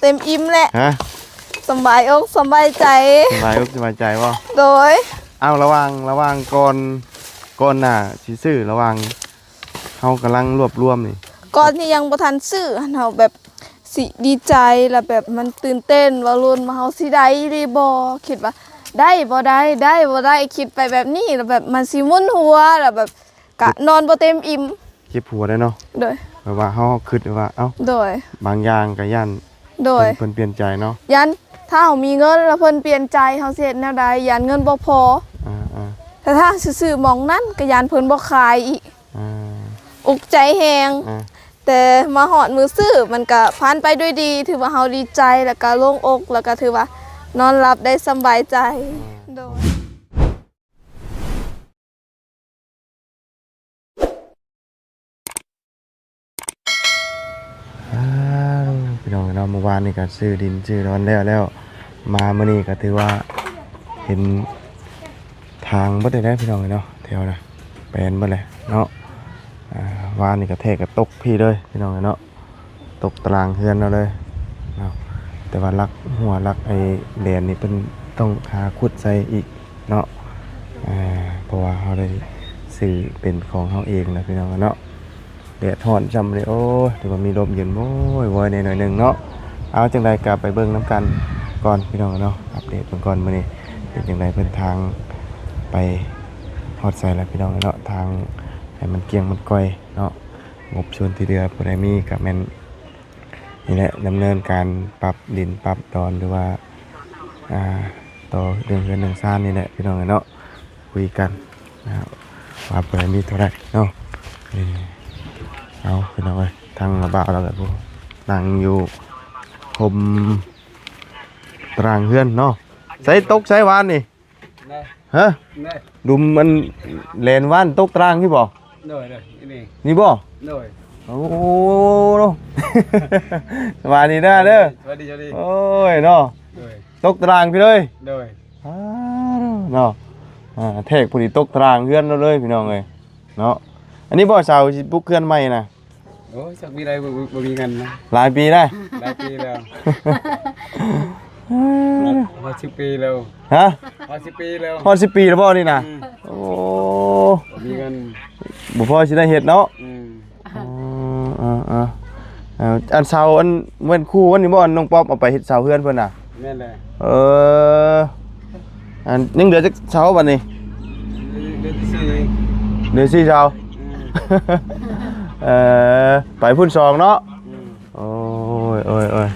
ເຕັມອີ່ມແຫຼະ. ຮະ? ສຳບາຍອົກສຳບາຍໃຈ. ສະບາຍອົກສະບາຍໃຈບໍ່? ໂດຍ. ເອົ້າ ລະຫວ່າງ ລະຫວ່າງກ່ອນ ກ່ອນໜ້າຊິຊື້ ລະຫວ່າງເຮົາກຳລັງລວບລວມນີ້ ກ່ອນທີ່ຍັງບໍ່ທັນຊື້ຫັ້ນ ເຮົາແບບ ຊິດີໃຈ ແລ້ວແບບມັນຕື່ນເຕັ້ນ ວ່າລຸ້ນວ່າເຮົາຊິໄດ້ອີ່ຫຼີບໍ່ ຄິດວ່າໄດ້ບໍ່ໄດ້ ໄດ້ບໍ່ໄດ້ ຄິດໄປແບບນີ້ ແລ້ວແບບມັນຊິມຶນຫົວ ແລ້ວແບບກະນອນບໍ່ເຕັມອີ່ມ ເຈັບຫົວໄດ້ເນາະ. ໂດຍ. ແບບວ່າເຮົາຄິດວ່າ ເອົ້າ ໂດຍ ບາງຢ່າງກະຢ້ານ ໂດຍ ເພິ່ນ ເພິ່ນປ່ຽນໃຈເນາະ ຢ້ານຖ້າເຮົາມີເງິນແລ້ວເພິ່ນປ່ຽນໃຈ ເຮົາຊິເຮັດແນວໃດ ຢ້ານເງິນບໍ່ພໍ. ອ່າໆ ແຕ່ຖ້າຊື້ໆໝ່ອງນັ້ນກະຢ້ານເພິ່ນບໍ່ຂາຍອີກ. ອ່າ ອຸກໃຈແຮງ ອ່າ ແຕ່ມາຮອດມື້ຊື້ມັນກະຜ່ານໄປດ້ວຍດີ ຖືວ່າເຮົາດີໃຈ ແລ້ວກະໂລ່ງອົກ ແລ້ວກະຖືວ່ານອນຫຼັບໄດ້ສຳບາຍໃຈ. ອ່າ ໂດຍ. ອ້າວ ພີ່ນ້ອງເນາະ ມື້ວານນີ້ກະຊື້ດິນຊື້ດອນແລ້ວແລ້ວ ມາມື້ນີ້ກະຖືວ່າເຫັນທາງເບິດແລ້ວພີ່ນ້ອງເນາະ ແຖວນະ ແປນເບິດແລ້ວເນາະ. ອ່າ ວານນີ້ກະແທກກະຕົກພີ້ເລີຍພີ່ນ້ອງເນາະ ຕົກຕາລາງເຮືອນເຮົາເລີຍເນາະ. ແຕ່ວ່າຫຼັກຫົວຫຼັກໄອ້ແດນນີ້ເພິ່ນຕ້ອງຫາຂຸດໃສ່ອີກເນາະ ເພາະວ່າເຮົາໄດ້ຊື້ເປັນຂອງເຮົາເອງແລ້ວພີ່ນ້ອງເນາະ. ແດດຮ້ອນຊ້ຳເດ ໂອ້ຍ ຖືວ່າມີລົມເຢັນໂອ້ຍວອຍແດ່ໜ້ອຍໜຶ່ງເນາະ. ເອົາ ຈັ່ງໃດກະໄປເບິ່ງນຳກັນກ່ອນພີ່ນ້ອງເນາະ ອັບເດດເບິ່ງກ່ອນມື້ນີ້ເປັນຈັ່ງໃດ ເພິ່ນທາງໄປຮອດໃສແລ້ວພີ່ນ້ອງເນາະ ທາງໃຫ້ມັນກ້ຽງມັນກ່ອຍເນາະ. ງົບສ່ວນທີ່ເຫຼືອຜູ້ໃດມີກະແມ່ນນີ້ແຫຼະ ດຳເນີນການປັບດິນປັບດອນ ຫຼືວ່າ ອ່າ ຕໍ່ເລື່ອງເຮືອນເລື່ອງຊານນີ້ແຫຼະພີ່ນ້ອງເນາະ. ຄຸຍກັນນະ ວ່າເພິ່ນມີເທົ່າໃດເນາະ. ເອີ ເອົາ ພີ່ນ້ອງເອີຍ ທາງລະບ່າວລາວກະ ໂອ້ ນັ່ງຢູ່ຮົ່ມຕາລາງເຮືອນເນາະ. ໃສຕົກໃສຫວານນີ້? ນະ ຮະ? ນະ ດຸມມັນແລ່ນຫວານຕົກຕາລາງພີ້ບໍ່? ໂດຍ ໂດຍ ນີ້ ນີ້ບໍ່? ໂດຍ. ໂອ້ ສະບາຍດີເດີ ເດີ ສະບາຍດີ ສະບາຍດີ. ໂອ້ຍເນາະ ໂດຍ ຕົກຕາລາງພີ້ເລີຍ. ໂດຍ. ອ້າວ ເນາະ ອ່າ ແທກພໍດີຕົກຕາລາງເຮືອນເຮົາເລີຍພີ່ນ້ອງເອີຍເນາະ. ອັນນີ້ບໍ່ ເຊົາຊິປຸກເຮືອນໃໝ່ນະ? ໂອ້ຍ ຈັກປີໃດ ບໍ່ ບໍ່ ບໍ່ມີເງິນນະ. ຫຼາຍປີແລ້ວ? ຫຼາຍປີແລ້ວ ຮອດສິບປີແລ້ວ. ຮະ? ຮອດສິບປີແລ້ວ. ຮອດສິບປີແລ້ວບໍ່ນີ້ນະ? ອືມ. ໂອ້ ບໍ່ມີເງິນ ບໍ່ພໍຊິໄດ້ເຮັດເນາະ. ອືມ. ອໍ ເອີ ເອີ ເອີ ອັນເສົາ ອັນແມ່ນຄູ່ອັນນີ້ບໍ່ ອັນນ້ອງປັອບເອົາໄປເຮັດເສົາເຮືອນເພິ່ນນະ? ແມ່ນແຫຼະ. ເອີ ອັນຍັງເຫຼືອຈັກເສົາບັດນີ້? ເຫຼືອ ເຫຼືອສີ່ ເຫຼືອສີ່ເສົາ. ອືມ. ເອີ ໄປພຸ້ນສອງເນາະ. ອືມ. ໂອ້ຍ ໂອ້ຍ ໂອ້ຍ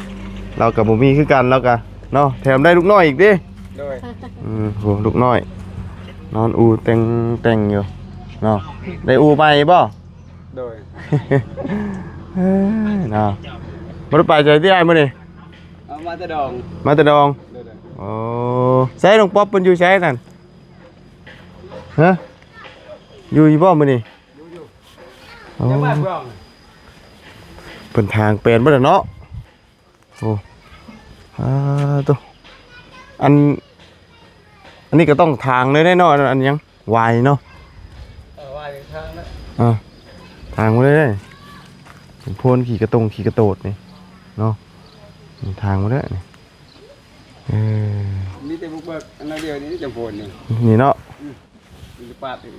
ລາວກະບໍ່ມີຄືກັນ ລາວກະເນາະ ແຖມໄດ້ລູກນ້ອຍອີກຕິ. ໂດຍ. ອືມ ໂອ້ ລູກນ້ອຍນອນອູແຕ່ງແຕ່ງຢູ່ເນາະ. ໄດ້ອູໃໝ່ບໍ່? ໂດຍ. ເອີ ເນາະ ບໍ່ໄດ້ໄປໃສຕິອ້າຍມື້ນີ້? ເອົາ ມາແຕ່ດອງ. ມາແຕ່ດອງ. ໂດຍ ໂດຍ. ໂອ້ ໃສນ້ອງປັອບເພິ່ນຢູ່ໃສນັ້ນ? ຮະ? ຢູ່ຢູ່ບໍ່ມື້ນີ້? ຢູ່ ຢູ່. ໂອ້ ເພິ່ນທາງແປນເບິດແລ້ວເນາະ. ໂອ້ ອາ ໂຕ ອັນ ອັນນີ້ກະຕ້ອງທາງເລີຍເນາະ ອັນ ອັນຫຍັງ ຫວາຍເນາະ. ເອີ ຫວາຍທາງນະ. ອ່າ ທາງໝົດເລີຍ ເປັນໂພນຂີ້ກະຕົງຂີ້ກະໂຕດນີ້ເນາະ ທາງໝົດເລີຍນີ້. ເອີ ມີແຕ່ບຸກເບີກອັນດຽວນີ້ ຈຳໂພນນີ້ ນີ້ເນາະ. ອືມ. ມັນຈະປາດອີກ.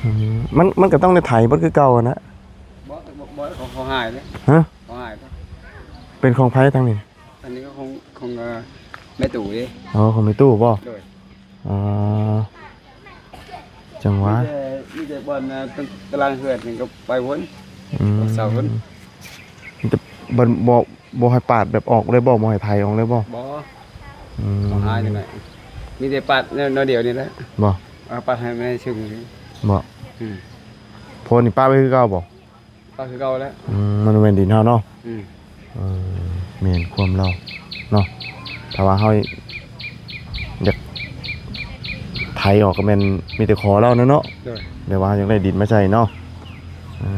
ອືມ ມັນ ມັນກະຕ້ອງໄດ້ໄຖເບິດຄືເກົ່າຫັ້ນນະ. ບໍ່ ບໍ່ ບໍ່ ເຂົາ ເຂົາຫາຍເດ້. ຮະ? ເຂົາຫາຍເດ້. ເປັນຂອງໃຜທາງນີ້? ອັນນີ້ກະຂອງ ຂອງ ເອີ ແມ່ຕູ້ເດ້. ອໍ ຂອງແມ່ຕູ້ບໍ່? ໂດຍ. ອໍ ຈັ່ງຫວະ ມີແຕ່ ມີແຕ່ບ່ອນ ເອີ ຕາລາງເຮືອນນີ້ກະໄປພຸ້ນ. ອືມ ເສົາພຸ້ນ. ມັນຈະ ບໍ່ ບໍ່ ບໍ່ໃຫ້ປາດແບບອອກເລີຍບໍ່? ບໍ່ໃຫ້ໄຖອອກເລີຍບໍ່? ບໍ່. ອືມ ເຂົາຫາຍຈັ່ງໃດ ມີແຕ່ປາດໜ້ອຍດຽວນີ້ແຫຼະ. ບໍ່ ເອົາປາດໃຫ້ມັນໃຫ້ຊຶ້ງ. ບໍ່. ອືມ. ໂພນນີ້ປະໄວ້ຄືເກົ່າບໍ່? ປະຄືເກົ່າແລ້ວ. ອືມ ມັນບໍ່ແມ່ນດິນເຮົາເນາະ. ອືມ. ເອີ ແມ່ນຄວາມລາວເນາະ ຖ້າວ່າເຮົາຢາກໄຖອອກກະແມ່ນມີແຕ່ຂໍລາວນັ້ນເນາະ. ໂດຍ. ແບບວ່າເຮົາຢາກໄດ້ດິນມາໃສ່ເນາະ. ເອີ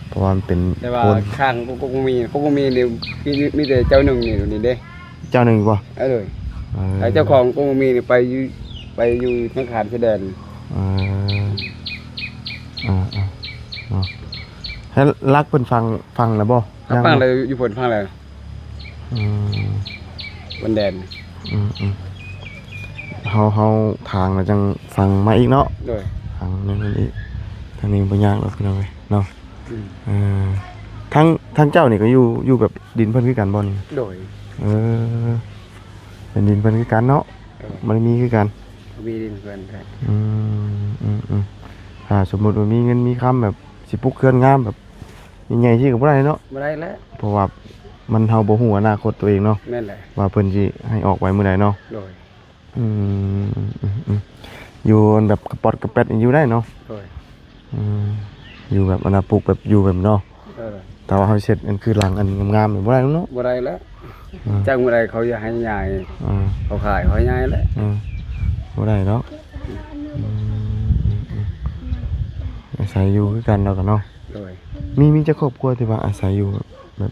ເພາະວ່າມັນເປັນ ແຕ່ວ່າ ຄົນ ຂ້າງກົງໝີ່ ກົງໝີ່ນີ້ ມີ ມີແຕ່ເຈົ້າໜຶ່ງນີ້ ນີ້ເດ້. ເຈົ້າໜຶ່ງບໍ່? ເອີ ໂດຍ. ເອີ ແລະເຈົ້າຂອງກົງໝີ່ນີ້ໄປຢູ່ ໄປຢູ່ທາງຂ້າມຊາຍແດນ. ເອີ ເອີ ເນາະ ໃຫ້ຫຼັກເພິ່ນຝັງ ຝັງແລ້ວບໍ່? ເຮົາ ຍັງ ຝັງແລ້ວ ຢູ່ພຸ້ນຝັງແລ້ວ. ອືມ ບົນແດນ. ອືມໆ ເຮົາ ເຮົາຖາງແລ້ວຈັ່ງຝັງມາອີກເນາະ. ໂດຍ ຝັງແນວນັ້ນອີກ. ທາງນີ້ບໍ່ຍາກດອກພີ່ນ້ອງເອີຍເນາະ. ອືມ ເອີ ທາງ ທາງເຈົ້ານີ້ກໍຢູ່ ຢູ່ແບບດິນເພິ່ນຄືກັນບໍ່ນີ້? ໂດຍ ເອີ ເປັນດິນເພິ່ນຄືກັນເນາະ. ເອີ ບໍ່ໄດ້ມີຄືກັນ ບໍ່ມີດິນເພິ່ນ. ອືມ ອືມໆ ຖ້າສົມມຸດວ່າມີເງິນມີຄຳແບບຊິປຸກເຮືອນງາມແບບ ໃຫຍ່ໆ ຊິກໍບໍ່ໄດ້ເນາະ. ບໍ່ໄດ້ແລ້ວ ເພາະວ່າມັນ ເຮົາບໍ່ຮູ້ອະນາຄົດຕົວເອງເນາະ. ແມ່ນແຫຼະ ວ່າເພິ່ນຊິໃຫ້ອອກໄປມື້ໃດເນາະ. ໂດຍ ອືມ ອືມໆ ຢູ່ແບບກະປອດກະແປດນີ້ຢູ່ໄດ້ເນາະ. ໂດຍ ອືມ ຢູ່ແບບອະນາປຸກແບບຢູ່ແບບເນາະ. ເອີ ແຕ່ວ່າເຮົາເຮັດອັນຄືຫຼັງອັນງາມໆ ນີ້ບໍ່ໄດ້ເນາະ. ບໍ່ໄດ້ແລ້ວ. ອືມ ຈັກມື້ໃດເຂົາຢາກໃຫ້ຍ້າຍ ອືມ ເຂົາຂາຍເຂົາໃຫ້ຍ້າຍແຫຼະ. ອືມ ບໍ່ໄດ້ເນາະ. ອືມ ອືມໆ ອາໄສຢູ່ຄືກັນເນາະ ກັນເນາະ. ໂດຍ ມີ ມີຈັກຄອບຄົວທີ່ວ່າອາໄສຢູ່ແບບ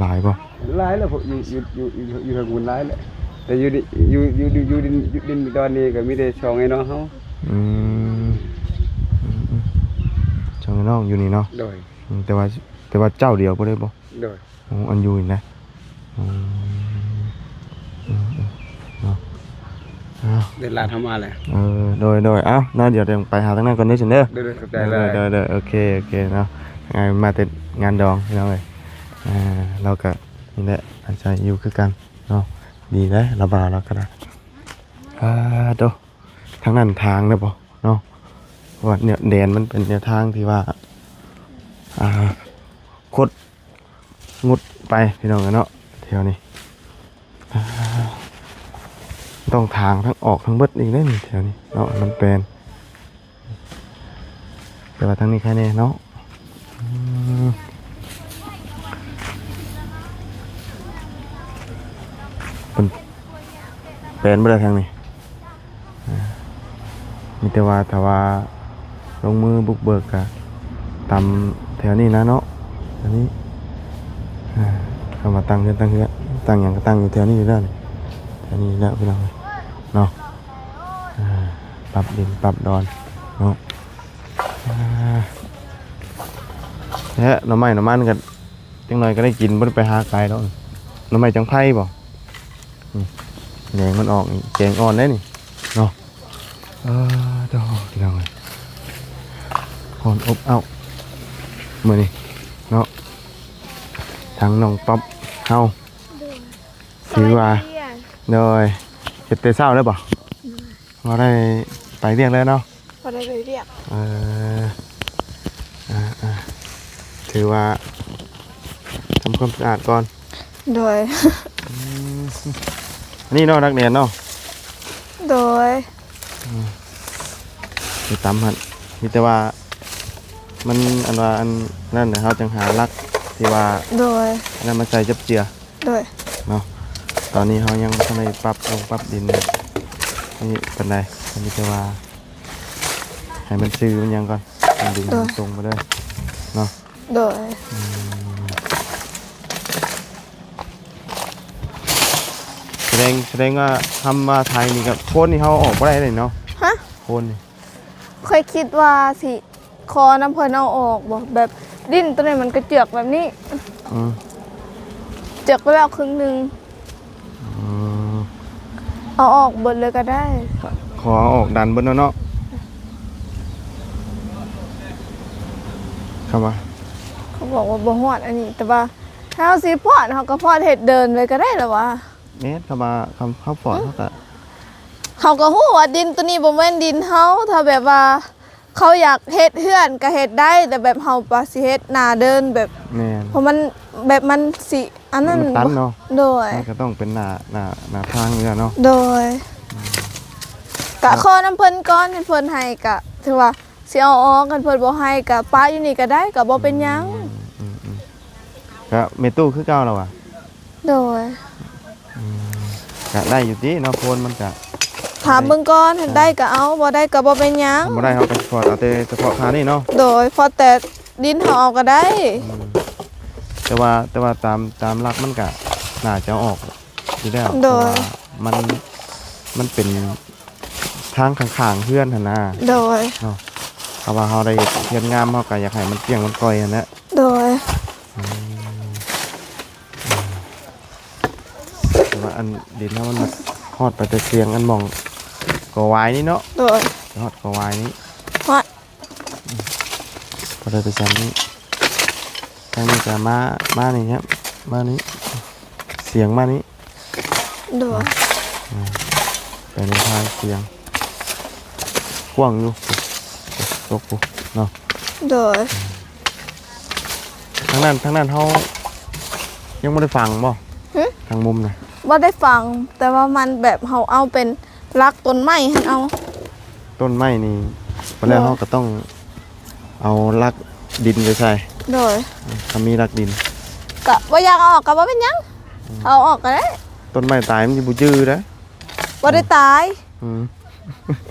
ຫຼາຍບໍ່? ຫຼາຍແລ້ວ ພວກຢູ່ ຢູ່ ຢູ່ ຢູ່ ຢູ່ເທິງພຸ້ນຫຼາຍແລ້ວ ແຕ່ຢູ່ນີ້ ຢູ່ ຢູ່ ຢູ່ ຢູ່ດິນ ຢູ່ດິນດອນນີ້ກໍມີແຕ່ສອງໄອ້ນ້ອງເຮົາ. ອືມ ອືມໆ ສອງໄອ້ນ້ອງຢູ່ນີ້ເນາະ. ໂດຍ ອືມ ແຕ່ວ່າ ແຕ່ວ່າເຈົ້າດຽວບໍ່ໄດ້ບໍ່? ໂດຍ ໂອ້ ອັນຢູ່ນີ້ນະ. ອືມ ອືມໆ ເນາະ ອ້າວ ເດີນລາດເຮົາມາແລ້ວ. ເອີ ໂດຍໆ ເອົ້າເນາະ ດຽວຕ້ອງໄປຫາທາງນັ້ນກ່ອນເດີຊັ້ນເດີ. ໂດຍໆ ຂອບໃຈຫຼາຍ. ໂດຍໆ ໂດຍໆ ໂອເຄ ໂອເຄເນາະ. ອ່າ ມາແຕ່ງານດອງພີ່ນ້ອງເອີຍ. ອ່າ ລາວກໍນີ້ແຫຼະ ອາໄສຢູ່ຄືກັນເນາະ. ດີເດ້ລາວບ່າວລາວກໍໄດ້. ອ່າ ໂຕ ທາງນັ້ນທາງເດ້ບໍ່ເນາະ ເພາະວ່າແນວ ແດນມັນເປັນແນວທາງທີ່ວ່າ ອ່າ ຄົດ ງຸດໄປພີ່ນ້ອງເອີຍເນາະ. ແຖວນີ້ ອ່າ ຕ້ອງຖາງທັງອອກທັງເບິດອີກເດ້ນີ້ ແຖວນີ້ເນາະ ມັນແປນ. ແຕ່ວ່າທາງນີ້ໃຄແດ່ເນາະ. ອືມ ເພິ່ນແປນບໍ່ໄດ້ທາງນີ້. ອ່າ ມີແຕ່ວ່າຖ້າວ່າລົງມືບຸກເບີກກະຕາມແຖວນີ້ນະເນາະ. ອັນນີ້ ອ່າ ຄຳວ່າຕັ້ງເຮືອນຕັ້ງເຮືອນ ຕັ້ງຫຍັງກໍຕັ້ງຢູ່ແຖວນີ້ຢູ່ແລ້ວນີ້ ແຖວນີ້ແລ້ວພີ່ນ້ອງເນາະ. ອ່າ ປັບດິນປັບດອນເນາະ. ອ່າ ແທ້ ໜໍ່ໄມ້ໜໍ່ມັນກໍຈັກໜ້ອຍກໍໄດ້ກິນ ບໍ່ໄດ້ໄປຫາໄກດອກ. ໜໍ່ໄມ້ຈັງໄພບໍ່? ອືມ ແໜງມັນອອກນີ້ ແກງອ່ອນໄດ໋ນີ້ເນາະ. ເອີ ໂທ້ ພີ່ນ້ອງເອີຍ ຮ້ອນອົບເອົ້າມື້ນີ້ເນາະ. ທາງນ້ອງປັອບເຮົາ ໂດຍ ຖືວ່າ ສະບາຍດີ ໂດຍ ເຮັດແຕ່ເຊົ້າເລີຍບໍ່? ໂດຍ ບໍ່ໄດ້ໄປວຽກເລີຍເນາະ. ບໍ່ໄດ້ໄປວຽກ. ເອີ ອ່າໆ ຖືວ່າທຳຄວາມສະອາດກ່ອນ. ໂດຍ ອືມ ອັນນີ້ເນາະ ນັກຮຽນເນາະ. ໂດຍ ອືມ ໄປຕຳຫັ້ນ ມີແຕ່ວ່າມັນ ອັນວ່າ ອັນນັ້ນ ເຮົາຈັ່ງຫາຫຼັກທີ່ວ່າ ໂດຍ ອັນນັ້ນມາໃສ່ຈັບເຈືອ. ໂດຍ ເນາະ ຕອນນີ້ເຮົາຍັງບໍ່ທັນໄດ້ປັບລົງປັບດິນນີ້ປານໃດ ກໍມີແຕ່ວ່າໃຫ້ມັນຊື່ມັນຫຍັງກ່ອນ ມັນດຶງ ໂດຍ ມັນຕົງໄປເລີຍເນາະ. ໂດຍ ອືມ ສະແດງ ສະແດງວ່າຄຳວ່າໄທນີ້ກໍ ໂພນນີ້ເຮົາເອົາອອກບໍ່ໄດ້ເລີຍເນາະ. ຮະ? ໂພນນີ້ ຂ້ອຍຄິດວ່າຊິຂໍນຳເພິ່ນເອົາອອກບໍ່ ແບບດິນໂຕນີ້ມັນກະເຈືອກແບບນີ້. ອືມ ເຈືອກໄປແລ້ວເຄິ່ງໜຶ່ງ. ອືມ ເອົາອອກເບິດເລີຍກໍໄດ້. ຂໍເອົາອອກດັນເບິດເນາະ ເນາະ ຄຳວ່າ ເຂົາບອກວ່າບໍ່ຮອດອັນນີ້ ແຕ່ວ່າຖ້າເຮົາຊິພອດ ເຮົາກໍພອດເຮັດເດີ່ນໄວ້ກໍໄດ້ລະວ່າ. ແມ່ນ ຄຳວ່າ ຄຳເຮົາພອດ ເຮົາກໍ ເຮົາກໍຮູ້ວ່າດິນໂຕນີ້ບໍ່ແມ່ນດິນເຮົາ ຖ້າແບບວ່າ ເຂົາຢາກເຮັດເຮືອນກໍເຮັດໄດ້ ແຕ່ແບບເຮົາວ່າຊິເຮັດໜ້າເດີ່ນແບບ ແມ່ນ ເພາະມັນແບບມັນຊິອັນນັ້ນ ມັນຕັນເນາະ. ໂດຍ ມັນກໍຕ້ອງເປັນໜ້າ ໜ້າ ໜ້າທາງນີ້ແຫຼະເນາະ. ໂດຍ ອືມ ກະຂໍນຳເພິ່ນກ່ອນ ຄັນເພິ່ນໃຫ້ກະຖືວ່າຊິເອົາອອກ ຄັນເພິ່ນບໍ່ໃຫ້ກະປະຢູ່ນີ້ກໍໄດ້ ກໍບໍ່ເປັນຫຍັງ. ອືມ ອືມ ອືມ ກະແມ່ຕູ້ຄືເກົ່າລະຫວາ? ໂດຍ ອືມ ກະໄດ້ຢູ່ຕິເນາະ ໂພນມັນກະ ຖາມເບິ່ງກ່ອນ ຄັນໄດ້ກໍເອົາ ບໍ່ໄດ້ກໍບໍ່ເປັນຫຍັງ. ຄັນບໍ່ໄດ້ເຮົາກໍຊິພອດເອົາແຕ່ສະເພາະຄ່ານີ້ເນາະ. ໂດຍ ພອດແຕ່ດິນເຮົາເອົາກໍໄດ້. ອືມ ແຕ່ວ່າ ແຕ່ວ່າຕາມ ຕາມຫຼັກມັນກະໜ້າຈະເອົາອອກຢູ່ແລ້ວ. ໂດຍ ເພາະວ່າມັນ ມັນເປັນທາງຂ້າງໆເຮືອນຫັ້ນນະ. ໂດຍ ເນາະ ຖ້າວ່າເຮົາໄດ້ເຮັດເຮືອນງາມ ເຮົາກໍຢາກໃຫ້ມັນກ້ຽງມັນກ່ອຍຫັ້ນແຫຼະ. ໂດຍ ອືມ ວ່າອັນດິນເຮົາມັນຮອດໄປແຕ່ສຽງອັນໝ່ອງກໍຫວາຍນີ້ເນາະ. ໂດຍ ຮອດກໍຫວາຍນີ້ ຮອດ ພໍໄດ້ໄປຊັ້ນນີ້ ທາງນີ້ກໍມາ ມານີ້ແຮະ ມານີ້ ສຽງມານີ້. ໂດຍ ອ່າ ໄປໃນທາງສຽງ ກວ້າງຢູ່ ຕົກພຸ້ນເນາະ. ໂດຍ ທາງນັ້ນ ທາງນັ້ນເຮົາຍັງບໍ່ໄດ້ຝັງບໍ່? ຫຶ? ທາງມຸມນະ ບໍ່ໄດ້ຝັງ ແຕ່ວ່າມັນແບບເຮົາເອົາເປັນຫຼັກຕົ້ນໄມ້ຫັ້ນເອົາ. ຕົ້ນໄມ້ນີ້ ບັດແລ້ວ ໂດຍ ເຮົາກໍຕ້ອງເອົາຫຼັກດິນໄປໃສ່. ໂດຍ ຖ້າມີຫຼັກດິນ ກະບໍ່ຢາກເອົາອອກກະບໍ່ເປັນຫຍັງ ອືມ ເອົາອອກກະໄດ້. ຕົ້ນໄມ້ຕາຍມັນຊິບໍ່ຈື່ເດ້. ບໍ່ໄດ້ຕາຍ ອືມ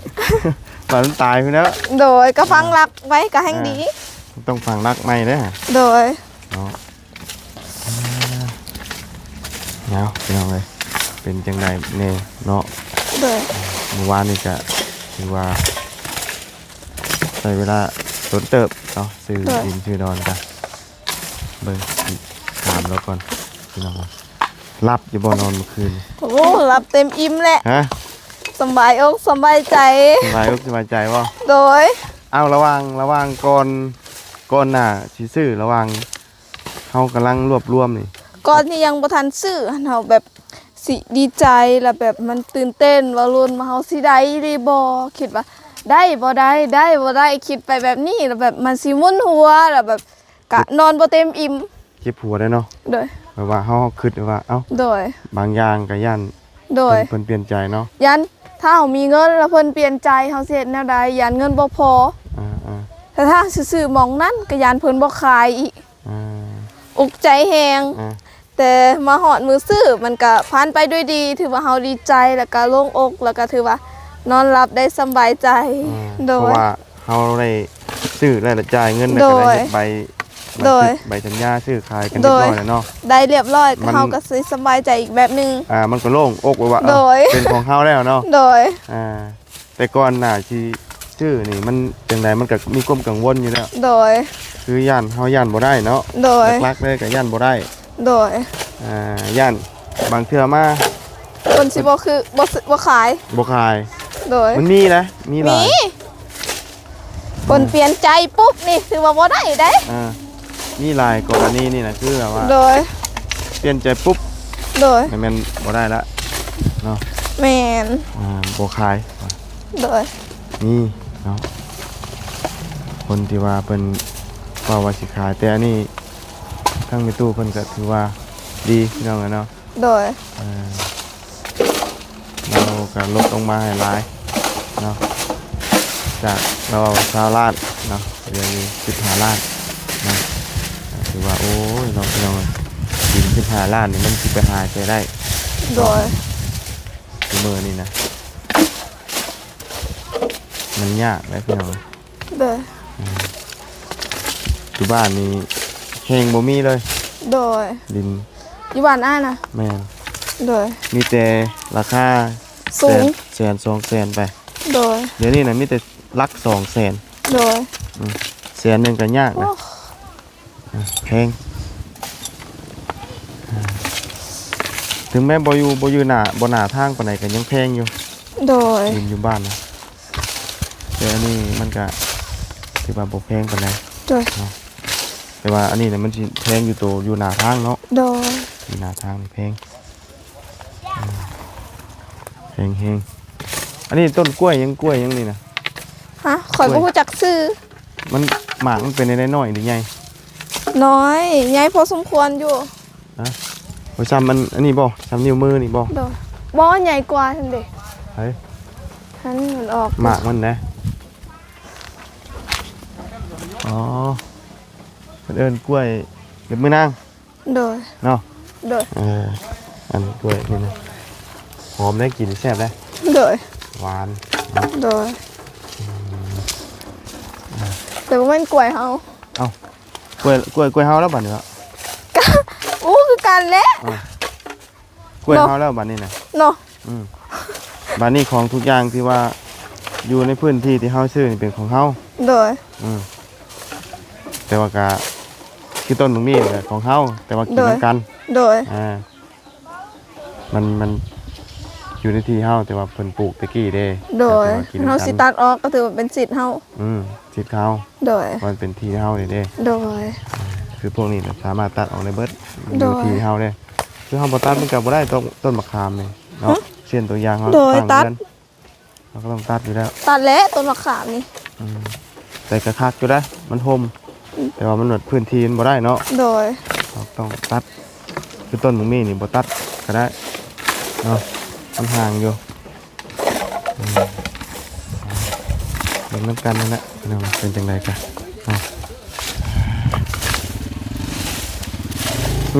ບາດມັນຕາຍພຸ້ນແລ້ວ. ໂດຍ ກະຝັງຫຼັກໄວ້ກະແຮ່ງດີ ອ່າ ຕ້ອງຝັງຫຼັກໃໝ່ເດ້. ໂດຍ ເນາະ ອ່າ ເອົາ ພີ່ນ້ອງເອີຍ ເປັນຈັ່ງໃດແດ່ເນາະ? ໂດຍ ມື້ວານນີ້ກະຖືວ່າໃຊ້ເວລາດົນເຕີບເນາະ ຊື້ ໂດຍ ດິນຊື້ດອນກະ ເບິ່ງ ຖາມລາວກ່ອນ ພີ່ນ້ອງເອີຍ ຫຼັບຢູ່ບໍ່ນອນມື້ຄືນ? ໂອ້ ຫຼັບເຕັມອີ່ມແຫຼະ. ຮະ? ສະບາຍອົກສະບາຍໃຈ ສະບາຍອົກສະບາຍໃຈບໍ່? ໂດຍ ເອົາ ລະຫວ່າງ ລະຫວ່າງກ່ອນ ກ່ອນໜ້າຊິຊື້ ລະຫວ່າງເຮົາກຳລັງລວບລວມນີ້ ກ່ອນທີ່ຍັງບໍ່ທັນຊື້ຫັ້ນ ເຮົາແບບຊິດີໃຈ ລະແບບມັນຕື່ນເຕັ້ນ ວ່າລຸ້ນວ່າເຮົາຊິໄດ້ອີ່ຫຼີບໍ່ ຄິດວ່າໄດ້ບໍ່ໄດ້ ໄດ້ບໍ່ໄດ້ ຄິດໄປແບບນີ້ ລະແບບມັນຊິມຶນຫົວ ລະແບບ ກະນອນບໍ່ເຕັມອີ່ມ ເຈັບຫົວໄດ້ເນາະ. ໂດຍ ແບບວ່າເຮົາ ເຮົາຄິດວ່າ ເອົ້າ ໂດຍ ບາງຢ່າງກະຢ້ານ ໂດຍ ເພິ່ນ ເພິ່ນປ່ຽນໃຈເນາະ ຢ້ານຖ້າເຮົາມີເງິນແລ້ວເພິ່ນປ່ຽນໃຈ ເຮົາຊິເຮັດແນວໃດ? ຢ້ານເງິນບໍ່ພໍ ອ່າໆ ແຕ່ຖ້າເຮົາຊື້ໝ່ອງນັ້ນກະຢ້ານເພິ່ນບໍ່ຂາຍອີກ ອ່າ ອຸກໃຈແຮງ ອ່າ ແຕ່ມາຮອດມື້ຊື້ມັນກະຜ່ານໄປດ້ວຍດີ ຖືວ່າເຮົາດີໃຈ ແລ້ວກະໂລ່ງອົກ ແລ້ວກະຖືວ່ານອນຫຼັບໄດ້ສະບາຍໃຈ. ອ່າ ໂດຍ ເພາະວ່າ ເຮົາໄດ້ຊື້ແລ້ວ ແລ້ວຈ່າຍເງິນ ແລ້ວກໍໄດ້ເຮັດໃບ ໂດຍ ບັນທຶກໃບສັນຍາຊື້ຂາຍກັນ ໂດຍ ຮຽບຮ້ອຍແລ້ວເນາະ ໄດ້ຮຽບຮ້ອຍ ມັນ ເຮົາກໍຊິສະບາຍໃຈອີກແບບໜຶ່ງ ອ່າ ມັນກໍໂລ່ງອົກວ່າ ໂດຍ ເປັນຂອງເຮົາແລ້ວເນາະ. ໂດຍ ອ່າ ແຕ່ກ່ອນໜ້າຊິຊື້ນີ້ ມັນຈັ່ງໃດ ມັນກໍມີຄວາມກັງວົນຢູ່ແລ້ວ ໂດຍ ຄືຢ້ານ ເຮົາຢ້ານບໍ່ໄດ້ເນາະ ໂດຍ ຫຼັກໆເລີຍກໍຢ້ານບໍ່ໄດ້ ໂດຍ ອ່າ ຢ້ານບາງເທື່ອມາ ເພິ່ນຊິບໍ່ຄື ບໍ່ຊື້ ບໍ່ຂາຍ ບໍ່ຂາຍ ໂດຍ ມັນມີນະ ມີຫຼາຍ ມີ ເພິ່ນປ່ຽນໃຈປຸບນີ້ຖືວ່າບໍ່ໄດ້ເດ້. ອ່າ ມີຫຼາຍກໍລະນີນີ້ນະ ຄືແບບວ່າ ໂດຍ ປ່ຽນໃຈປຸບ ໂດຍ ແມ່ນບໍ່ໄດ້ລະເນາະ ແມ່ນ ອ່າ ບໍ່ຂາຍ ໂດຍ ນີ້ເນາະ ຄົນທີ່ວ່າເພິ່ນເວົ້າວ່າຊິຂາຍ ແຕ່ອັນນີ້ ທາງແມ່ຕູ້ເພິ່ນກໍຖືວ່າດີ ພີ່ນ້ອງເອີຍເນາະ. ໂດຍ ເອີ ລາວກໍລົດລົງມາໃຫ້ຫຼາຍເນາະ ຈາກລາວເວົ້າຊາວລ້ານເນາະ ເຫຼືອຢູ່ສິບຫ້າລ້ານເນາະ ກໍຖືວ່າ ໂອ້ຍເນາະ ພີ່ນ້ອງເອີຍ ດິນສິບຫ້າລ້ານນີ້ມັນຊິໄປຫາໃສໄດ້ ໂດຍ ເນາະ ຊຸມື້ນີ້ນະ ມັນຍາກເດ້ ພີ່ນ້ອງເອີຍ. ໂດຍ ອືມ ຢູ່ບ້ານນີ້ແຮ່ງບໍ່ມີເລີຍ ໂດຍ ດິນ ຢູ່ບ້ານອ້າຍນະ ແມ່ນ ໂດຍ ມີແຕ່ລາຄາສູງ ແສນ ສອງແສນໄປ ໂດຍ ດຽວນີ້ນະມີແຕ່ຫຼັກສອງແສນ ໂດຍ ອືມ ແສນໜຶ່ງກໍຍາກນະ ໂອ້ ອ່າ ແພງ ເຖິງແມ່ນບໍ່ຢູ່ ບໍ່ຢູ່ໜ້າ ບໍ່ໜ້າທາງປານໃດກໍຍັງແພງຢູ່ ໂດຍ ດິນຢູ່ບ້ານນະ ແຕ່ອັນນີ້ມັນກະຖືວ່າບໍ່ແພງປານໃດ ໂດຍ ເນາະ ແຕ່ວ່າອັນນີ້ນະມັນຊິແພງຢູ່ໂຕ ຢູ່ໜ້າທາງເນາະ ໂດຍ ຢູ່ໜ້າທາງນີ້ແພງ ອືມ ແພງແຮງ ອັນນີ້ຕົ້ນກ້ວຍຫຍັງ ກ້ວຍຫຍັງນີ້ນະ? ຮະ ຂ້ອຍບໍ່ຮູ້ຈັກຊື່ ມັນ ໝາກມັນເປັນແນວໃດ ນ້ອຍຫຼືໃຫຍ່? ນ້ອຍ ໃຫຍ່ພໍສົມຄວນຢູ່ ຮະ ໂອ້ຍ ຊ່ຳອັນ ອັນນີ້ບໍ່? ຊ່ຳນິ້ວມືນີ້ບໍ່? ໂດຍ ບໍ່ ໃຫຍ່ກວ່າຫັ້ນເດ ໃສ ຫັ້ນມັນອອກ ໝາກມັນນະ ອໍ ເພິ່ນເອີ້ນກ້ວຍເລັບມືນາງ ໂດຍ ເນາະ ໂດຍ ເອີ ອັນກ້ວຍນີ້ນະ ຫອມໄດ໋ ກິນແຊບໄດ໋ ໂດຍ ຫວານເນາະ ໂດຍ ອືມ ແຕ່ບໍ່ແມ່ນກ້ວຍເຮົາ ເອົ້າ ກ້ວຍ ກ້ວຍ ກ້ວຍເຮົາແລ້ວບັດນີ້ເນາະ ໂອ້ ຄືກັນແຫຼະ ເອົ້າ ກ້ວຍເຮົາແລ້ວບັດນີ້ນະ ເນາະ ອືມ ບັດນີ້ຂອງທຸກຢ່າງທີ່ວ່າຢູ່ໃນພື້ນທີ່ທີ່ເຮົາຊື້ນີ້ເປັນຂອງເຮົາ ໂດຍ ອືມ ແຕ່ວ່າກະຄືຕົ້ນບັກໝີ່ນີ້ແຫຼະຂອງເຮົາ ແຕ່ວ່າກິນນຳກັນ ໂດຍ ອ່າ ມັນ ມັນຢູ່ໃນທີ່ເຮົາ ແຕ່ວ່າເພິ່ນປູກແຕ່ກີ້ເດ້. ໂດຍ ແຕ່ວ່າກິນນຳກັນ ເຮົາຊິຕັດອອກກໍຖືວ່າເປັນສິດເຮົາ. ອືມ ສິດເຮົາ. ໂດຍ ມັນເປັນທີ່ເຮົານີ້ເດ້. ໂດຍ ຄືພວກນີ້ນະ ສາມາດຕັດອອກໄດ້ເບິດ. ໂດຍ ຢູ່ທີ່ເຮົາເດ້. ຄືເຮົາບໍ່ຕັດມັນກໍບໍ່ໄດ້ ຕົ້ນ ຕົ້ນມະຂາມນີ້ເນາະ. ຫຶ? ເຊັ່ນຕົວຢ່າງເຮົາ ໂດຍ ສ້າງເຮືອນ ຕັດ ເຮົາກໍຕ້ອງຕັດຢູ່ແລ້ວ. ຕັດແຫຼະຕົ້ນມະຂາມນີ້. ອືມ ແຕ່ກໍຄັກຢູ່ໄດ໋ ມັນຮົ່ມ. ອືມ ແຕ່ວ່າມັນແບບພື້ນທີ່ມັນບໍ່ໄດ້ເນາະ. ໂດຍ ເຮົາຕ້ອງຕັດ. ຄືຕົ້ນບັກໝີ່ນີ້ບໍ່ຕັດກໍໄດ້ເນາະ ມັນຫ່າງຢູ່. ອືມ ເບິ່ງນຳກັນນັ້ນແຫຼະພີ່ນ້ອງ ເປັນຈັ່ງໃດກະເນາະ.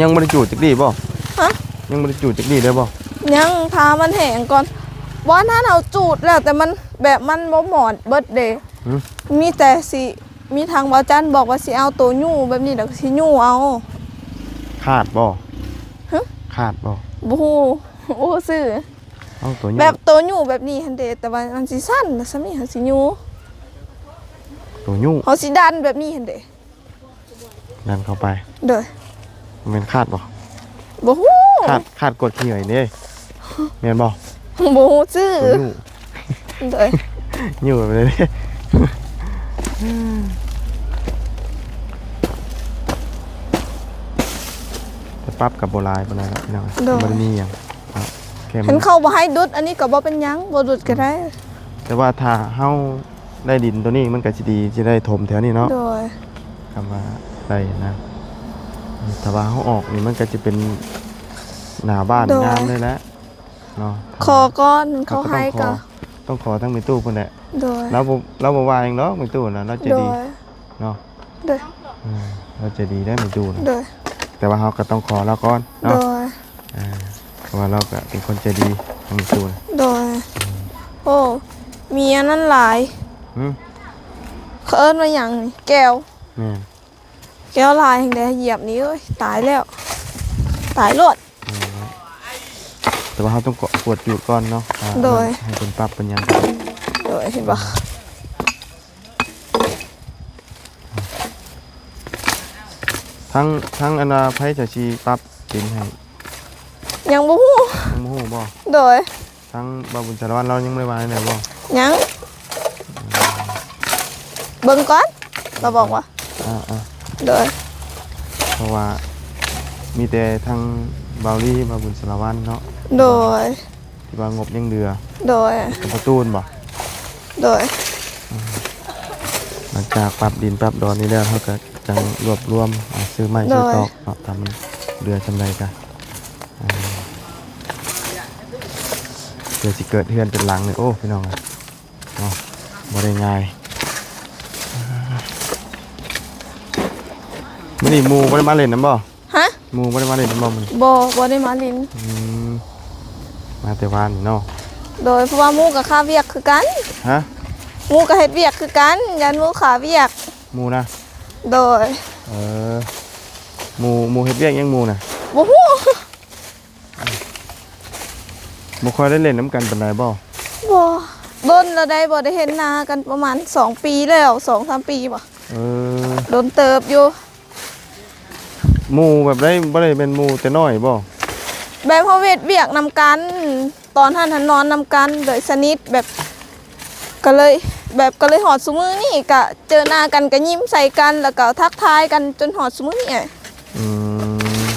ຍັງບໍ່ໄດ້ຈູດຈັກດີ້ບໍ່? ຮະ? ຍັງບໍ່ໄດ້ຈູດຈັກດີ້ເລີຍບໍ່? ຍັງ ຖ້າມັນແຫ້ງກ່ອນ. ບໍ່ ນັ້ນເຮົາຈູດແລ້ວ ແຕ່ມັນແບບມັນບໍ່ມອດເບິດເດ້. ຫຶ? ມີແຕ່ຊິ ມີທາງບ່າວຈັນບອກວ່າຊິເອົາໂຕຍູ້ແບບນີ້ ແລ້ວກໍຊິຍູ້ເອົາ. ຂາດບໍ່? ຫຶ? ຂາດບໍ່? ບໍ່ຮູ້ ບໍ່ຮູ້ຊື່. ເອົາໂຕຍູ້ ແບບໂຕຍູ້ແບບນີ້ຫັ້ນເດ້ ແຕ່ວ່າມັນຊິສັ້ນ ແລ້ວສ່ຳນີ້ເຮົາຊິຍູ້ ໂຕຍູ້ ເຮົາຊິດັນແບບນີ້ຫັ້ນເດ້. ດັນເຂົ້າໄປ. ໂດຍ ມັນແມ່ນຂາດບໍ່? ບໍ່ຮູ້. ຂາດ ຂາດກວດຂີ້ໄວ້ເດ້ ແມ່ນບໍ່? ບໍ່ຮູ້ຊື່. ໂຕຍູ້ ໂດຍ ຢູ່ໄປເລີຍ. ແຕ່ປັບກັບບໍ່ຫຼາຍປານໃດເນາະ ພີ່ນ້ອງ. ໂດຍ ບໍ່ໄດ້ມີຫຍັງເນາະ ແຄ່ ເຫັນເຂົາບໍ່ໃຫ້ດຸດ ອັນນີ້ກໍບໍ່ເປັນຫຍັງ ບໍ່ດຸດກໍໄດ້. ແຕ່ວ່າຖ້າເຮົາໄດ້ດິນໂຕນີ້ ມັນກໍຊິດີ ຊິໄດ້ຖົມແຖວນີ້ເນາະ. ໂດຍ ຄຳວ່າໄດ້ນະ ຖ້າວ່າເຮົາອອກນີ້ ມັນກໍຈະເປັນໜ້າບ້ານ. ໂດຍ ງາມເລີຍແຫຼະ. ເນາະ ຂໍກ່ອນ ເຂົາໃຫ້ກໍ ຕ້ອງຂໍ ຕ້ອງຂໍທາງແມ່ຕູ້ພຸ້ນແຫຼະ. ໂດຍ ລາວບໍ່ ລາວບໍ່ວ່າຫຍັງດອກ ແມ່ຕູ້ນະ ລາວໃຈດີ. ໂດຍ ເນາະ. ໂດຍ ເອີ ລາວໃຈດີໄດ໋ ແມ່ຕູ້ນະ. ໂດຍ ແຕ່ວ່າເຮົາກໍຕ້ອງຂໍລາວກ່ອນເນາະ. ໂດຍ ເອີ ເພາະວ່າລາວກໍເປັນຄົນໃຈດີ ທາງແມ່ຕູ້ນະ. ໂດຍ ອືມ ໂອ້ ມີອັນນັ້ນຫຼາຍ. ຫຶ? ເຂົາເອີ້ນວ່າຫຍັງນີ້ ແກ້ວ. ແມ່ນ ແກ້ວຫຼາຍແຮງໃດ ຢຽບນີ້ ເອີຍ ຕາຍແລ້ວ ຕາຍໂລດ. ແຕ່ວ່າເຮົາຕ້ອງກວດຈູດກ່ອນເນາະ. ໂດຍ ໃຫ້ເພິ່ນປັບເພິ່ນຫຍັງ. ໂດຍ ເຫັນບໍ່? ທັງ ທັງອັນວ່າໃຜຈະຊິປັບດິນໃຫ້ ຍັງບໍ່ຮູ້. ຍັງບໍ່ຮູ້ບໍ່? ໂດຍ ທາງບ່າວບຸນສາລະວັນລາວຍັງບໍ່ໄດ້ວ່າແນວໃດບໍ່? ຍັງ ເບິ່ງກ່ອນ ລາວບອກວ່າ. ອ່າໆ ໂດຍ ເພາະວ່າມີແຕ່ທາງບ່າວລີ ບ່າວບຸນສາລະວັນເນາະ. ໂດຍ ທີ່ວ່າງົບຍັງເຫຼືອ. ໂດຍ ກັບປະຕູນບໍ່? ໂດຍ ຫຼັງຈາກປັບດິນປັບດອນນີ້ແລ້ວ ເຮົາກໍຈັ່ງລວບລວມ ອ່າ ຊື້ໄມ້ ໂດຍ ຊື້ຕອກເນາະ ຖ້າມັນເຫຼືອສ່ຳໃດກໍ ອ່າ ເພື່ອຊິເກີດເຮືອນເປັນຫຼັງນີ້ ໂອ້ ພີ່ນ້ອງເອີຍ ເນາະ ບໍ່ໄດ້ງ່າຍ. ມື້ນີ້ໝູ່ບໍ່ໄດ້ມາຫຼິ້ນນຳບໍ່? ຮະ? ໝູ່ບໍ່ໄດ້ມາຫຼິ້ນນຳບໍ່ມື້ນີ້? ບໍ່ ບໍ່ໄດ້ມາຫຼິ້ນ. ອືມ ມາແຕ່ວານນີ້ເນາະ. ໂດຍ ເພາະວ່າໝູ່ກໍຄາວຽກຄືກັນ. ຮະ? ໝູ່ກໍເຮັດວຽກຄືກັນ ຢ້ານໝູ່ຄາວຽກ. ໝູ່ນະ? ໂດຍ ເອີ ໝູ່ ໝູ່ເຮັດວຽກຫຍັງໝູ່ນະ? ບໍ່ຮູ້. ບໍ່ຄ່ອຍໄດ້ຫຼິ້ນນຳກັນປານໃດບໍ່? ບໍ່ ດົນແລ້ວໄດ໋ ບໍ່ໄດ້ເຫັນໜ້າກັນປະມານສອງປີແລ້ວ ສອງສາມປີບໍ່? ເອີ ດົນເຕີບຢູ່. ໝູ່ແບບໃດ? ບໍ່ໄດ້ແມ່ນໝູ່ແຕ່ນ້ອຍບໍ່? ແບບເຮົາເຮັດວຽກນຳກັນ ຕອນຫັ້ນຫັ້ນນອນນຳກັນ ໂດຍສະໜິດ ແບບ ກໍເລີຍ ແບບ ກໍເລີຍຮອດຊຸມື້ນີ້ ກະເຈີໜ້າກັນ ກະຍິ້ມໃສ່ກັນ ແລ້ວກໍທັກທາຍກັນຈົນຮອດຊຸມື້ນີ້. ອືມ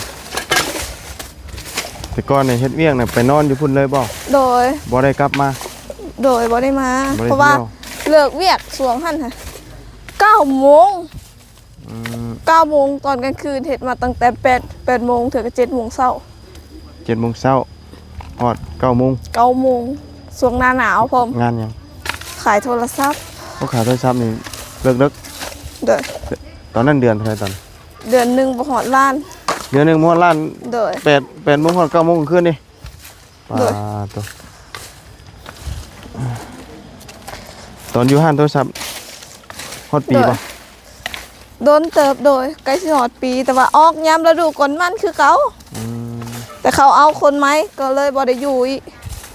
ແຕ່ກ່ອນນີ້ເຮັດວຽກນະ ໄປນອນຢູ່ພຸ້ນເລີຍບໍ່? ໂດຍ ບໍ່ໄດ້ກັບມາ. ໂດຍ ບໍ່ໄດ້ມາ ບໍ່ໄດ້ ເພາະວ່າ ທ່ຽວ ເລີກວຽກຊ່ວງຫັ້ນຫະ ເກົ້າໂມງ. ອືມ ເກົ້າໂມງຕອນກາງຄືນ ເຮັດມາຕັ້ງແຕ່ແປດ ແປດໂມງເທື່ອກໍເຈັດໂມງເຊົ້າ. ເຈັດໂມງເຊົ້າ ຮອດເກົ້າໂມງ. ເກົ້າໂມງ ຊ່ວງໜ້າໜາວພ້ອມ. ງານຫຍັງ? ຂາຍໂທລະສັບ. ໂອ້ ຂາຍໂທລະສັບນີ້ເລິກໆ. ໂດຍ ຕອນນັ້ນເດືອນເທົ່າໃດຕອນ? ເດືອນໜຶ່ງບໍ່ຮອດລ້ານ. ເດືອນໜຶ່ງບໍ່ຮອດລ້ານ. ໂດຍ ແປດ ແປດໂມງຮອດເກົ້າໂມງກາງຄືນນີ້. ປາໂຕ ຕອນຢູ່ຮ້ານໂທລະສັບ ຮອດປີບໍ່? ໂດນເຕີບ ໂດຍ ໃກ້ຊິຮອດປີ ແຕ່ວ່າອອກຍາມລະດູກອນມັນຄືເກົ່າ. ອືມ ແຕ່ເຂົາເອົາຄົນໃໝ່ ກໍເລີຍບໍ່ໄດ້ຢູ່ອີກ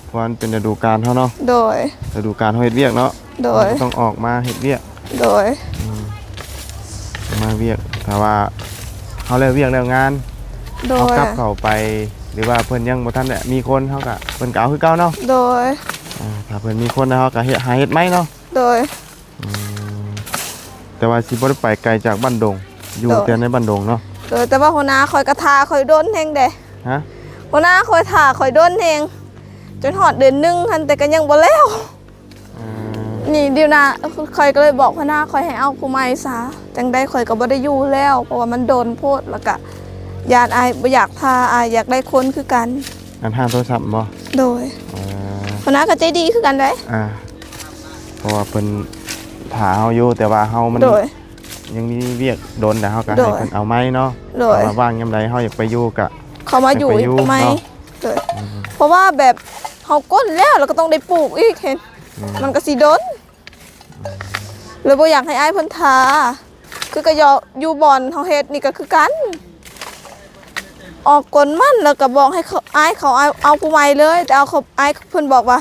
ເພາະວ່າມັນເປັນລະດູການເຮົາເນາະ. ໂດຍ ລະດູການເຮົາເຮັດວຽກເນາະ. ໂດຍ ເຮົາກໍຕ້ອງອອກມາເຮັດວຽກ. ໂດຍ ອືມ ມາວຽກ ຖ້າວ່າເຮົາແລ້ວວຽກແລ້ວງານ ໂດຍ ເຮົາກັບເຂົ້າໄປ ຫຼືວ່າເພິ່ນຍັງບໍ່ທັນໄດ້ມີຄົນ ເຮົາກະ ເພິ່ນກະເອົາຄືເກົ່າເນາະ. ໂດຍ ອ່າ ຖ້າເພິ່ນມີຄົນແລ້ວ ເຮົາກະເຮັດ ຫາເຮັດໃໝ່ເນາະ. ໂດຍ ອືມ ແຕ່ວ່າຊິບໍ່ໄດ້ໄປໄກຈາກບ້ານດົງ ຢູ່ ໂດຍ ແຕ່ໃນບ້ານດົງເນາະ. ໂດຍ ແຕ່ວ່າຫົວໜ້າຂ້ອຍກະຖ້າຂ້ອຍດົນແຮງເດ້. ຮະ? ຫົວໜ້າຂ້ອຍຖ້າຂ້ອຍດົນແຮງ ຈົນຮອດເດືອນໜຶ່ງຫັ້ນ ແຕ່ກະຍັງບໍ່ແລ້ວ. ອ່າ ນີ້ ດຽວນະ ຂ້ອຍກໍເລີຍບອກພະນາຂ້ອຍໃຫ້ເອົາຜູ້ໃໝ່ຊະ ຈັ່ງໃດຂ້ອຍກໍບໍ່ໄດ້ຢູ່ແລ້ວ ເພາະວ່າມັນດົນໂພດ ແລ້ວກະຢ້ານອ້າຍບໍ່ຢາກຖ້າ ອ້າຍຢາກໄດ້ຄົນຄືກັນ. ອັນຮ້ານໂທລະສັບບໍ່? ໂດຍ ເອີ ພະນາກໍໃຈດີຄືກັນເດ້. ອ່າ ເພາະວ່າເພິ່ນຖ້າເຮົາຢູ່ ແຕ່ວ່າເຮົາມັນ ໂດຍ ຍັງມີວຽກດົນ ແລ້ວເຮົາກໍ ໂດຍ ໃຫ້ເພິ່ນເອົາໃໝ່ເນາະ. ໂດຍ ຖ້າວ່າວ່າງຍາມໃດເຮົາຢາກໄປຢູ່ກໍ ເຂົາມາຢູ່ ໃຫ້ໄປຢູ່ ໃໝ່ ເນາະ. ໂດຍ ອືມ ເພາະວ່າແບບເຮົາກົ້ນແລ້ວ ແລ້ວກໍຕ້ອງໄດ້ປູກອີກ ເຫັນ ອືມ ມັນກໍຊິດົນ ແລ້ວບໍ່ຢາກໃຫ້ອ້າຍເພິ່ນຖ້າ ຄືກະຢອກ ຢູ່ບ່ອນເຮົາເຮັດນີ້ກໍຄືກັນ ອອກກົນມັນ ແລ້ວກໍບອກໃຫ້ເຂົາ ອ້າຍເຂົາເອົາ ເອົາຜູ້ໃໝ່ເລີຍ ແຕ່ເອົາເຂົາ ອ້າຍເພິ່ນບອກວ່າ